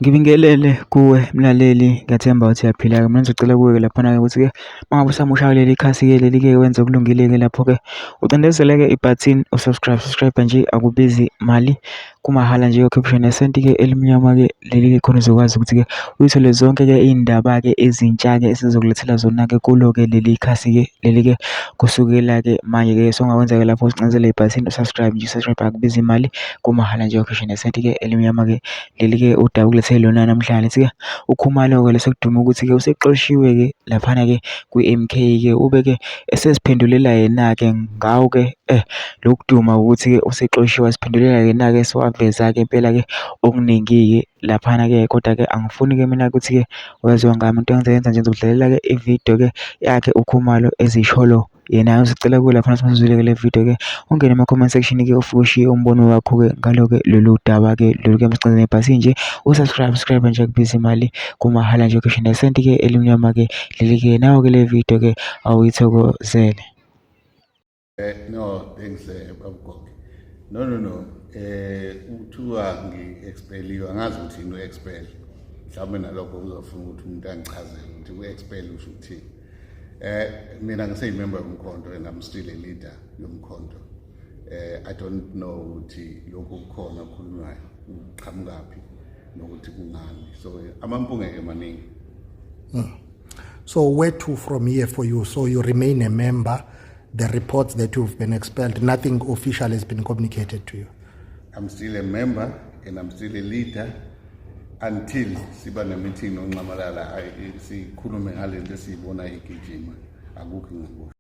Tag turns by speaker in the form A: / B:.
A: Ngibingelele kuwe mlaleli, ngiyathemba ukuthi uyaphila-ke. Mina ngizocela kuwe-ke laphana-ke ukuthi-ke uma ngabe usamusha kuleli khasi-ke leli-ke wenze okulungile-ke lapho-ke ucindezele-ke ibhathini u-subscribe, subscribe nje akubizi mali, kumahhala nje uyokhipha nesenti-ke elimnyama-ke leli-ke khona uzokwazi ukuthi-ke uyithole zonke-ke iy'ndaba-ke ezintsha-ke esizokulethela zona-ke kulo-ke leli khasi-ke leli-ke kusukela-ke manje-ke. So ongakwenza-ke lapho ucindezele ibhathini u-subscribe nje, subscribe akubizi mali, kumahhala nje uyokhishwa nesenti-ke elimnyama-ke. Leli-ke udaba okulethe lona namhlanje lithi-ke uKhumalo-ke lesekudume ukuthi-ke usexoshiwe-ke laphana-ke kwi-M_K-ke ube-ke eseziphendulela yena-ke ngawo-ke lokuduma ukuthi-ke usexoshiwe waziphendulela yena-ke sewaveza-ke impela-ke okuningi-ke laphana-ke. Kodwa-ke angifuni-ke mina ukuthi-ke waziwa ngami into engizoyenza nje ngizokudlalela-ke ividiyo-ke yakhe uKhumalo ezisholo yena. Ngizocela kuwe lapha nasizwile-ke le video-ke ungene ema-comment section-ke ufike ushiye umbono wakho-ke ngalo-ke lolu daba-ke lolu-ke msicela nebhasi nje u-subscribe subscribe nje kubiza imali kumahhala nje kusho nesenti-ke elimnyama-ke leli-ke nawo-ke le video-ke awuyithokozele.
B: No, thanks, Babgogo. No, no, no. Kuthiwa ngi-expeliwe, angazi ukuthi yini u-expel. Mhlawumbe nalokho kuzofuna ukuthi umuntu angichazele ukuthi u-expel usho ukuthini. Mina ngiseyimember yomkhonto and I'm still a leader yomkhonto. I don't know ukuthi lokhu kukhona okukhulunywayo kuqhamukaphi nokuthi kungani. So amampunge ke maningi.
C: So where to from here for you? So you remain a member. The reports that you've been expelled, nothing official has been communicated to you.
B: I'm still a member and I'm still a leader until siba ne-meeting noNxamalala sikhulume ngale nto esiyibona igijima, akukho engingakusho.